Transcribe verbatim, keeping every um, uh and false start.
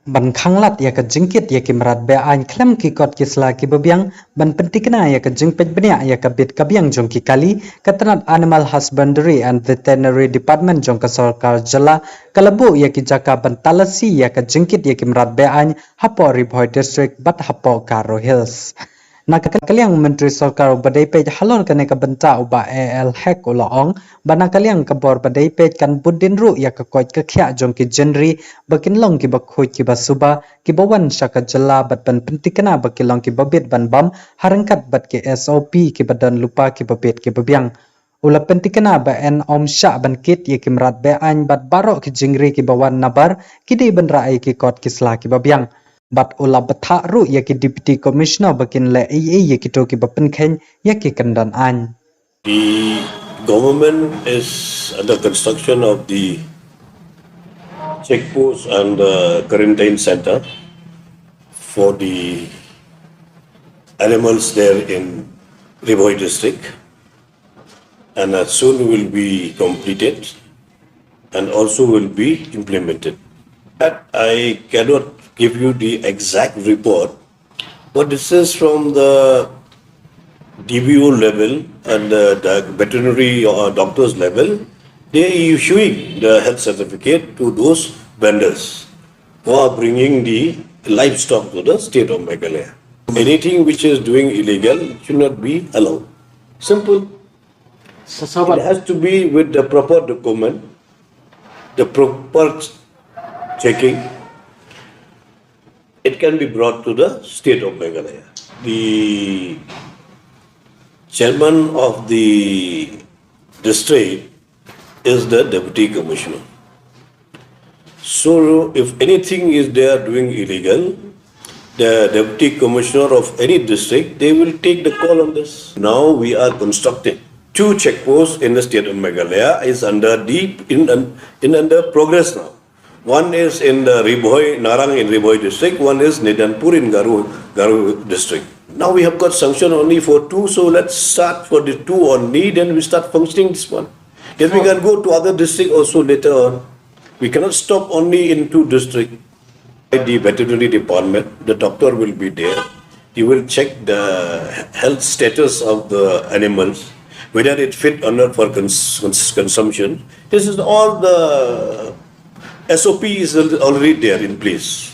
Ban khanglad ïa ka jingkit ïa ki mrad beaiñ khlem ki kot ki sla kiba biang, ban pyntikna ïa ka jingpeit bniah ïa ka bit ka biang jong ki kali, ka tnat Animal Husbandry and Veterinary Department jong ka sorkar jylla ka la buh ïa ki jaka ban talasi ïa ka jingkit ïa ki mrad beaiñ hapoh Ri Bhoi District bad hapoh Garo Hills. Na ka liang Myntri Sorkar uba dei peit halor kane ka bynta u Bah A L Hek u la ong ba na ka liang ka bor ba dei peit kan bud dien ruh ïa ka koit ka khiah jong ki jingri ba kin long kiba khuid kiba suba kiba wan sha ka jylla bad ban pyntikna ba ki long kiba bit ban bam ha ryngkat bad ki S O P kiba don lypa kiba bit kiba biang. U la pyntikna ba yn ym shah ban kit ïa ki mrad beaiñ bad baroh ki jingri kiba wan nabar ki dei ban rah ïa ki kot ki sla kiba biang. Bad u la bthah ruh ïa ki Deputy Commissioner ba kin leh ei ei ïa kito kiba pynkheiñ ïa ki kyndon aiñ. The government is under construction of the check post and the quarantine center for the animals there in Ri Bhoi district, and uh, soon will be completed and also will be implemented. But I cannot give you the exact report, but this is from the D V O level and the, the veterinary or doctors level. They are issuing the health certificate to those vendors who are bringing the livestock to the state of Meghalaya. Anything which is doing illegal should not be allowed. Simple. It has to be with the proper document, the proper checking. It can be brought to the state of Meghalaya. The chairman of the district is the deputy commissioner. So if anything is there doing illegal, the deputy commissioner of any district, they will take the call on this. Now we are constructing two checkposts in the state of Meghalaya is under the in, in under progress now. One is in the Ri Bhoi, Narang in Ri Bhoi district, one is Nidanpur in Garo, Garo district. Now we have got sanction only for two, so let's start for the two only, then we start functioning this one. Then we can go to other district also later on. We cannot stop only in two district. The veterinary department, the doctor will be there. He will check the health status of the animals, whether it fit or not for cons- cons- consumption. This is all the S O P is al- already there in place.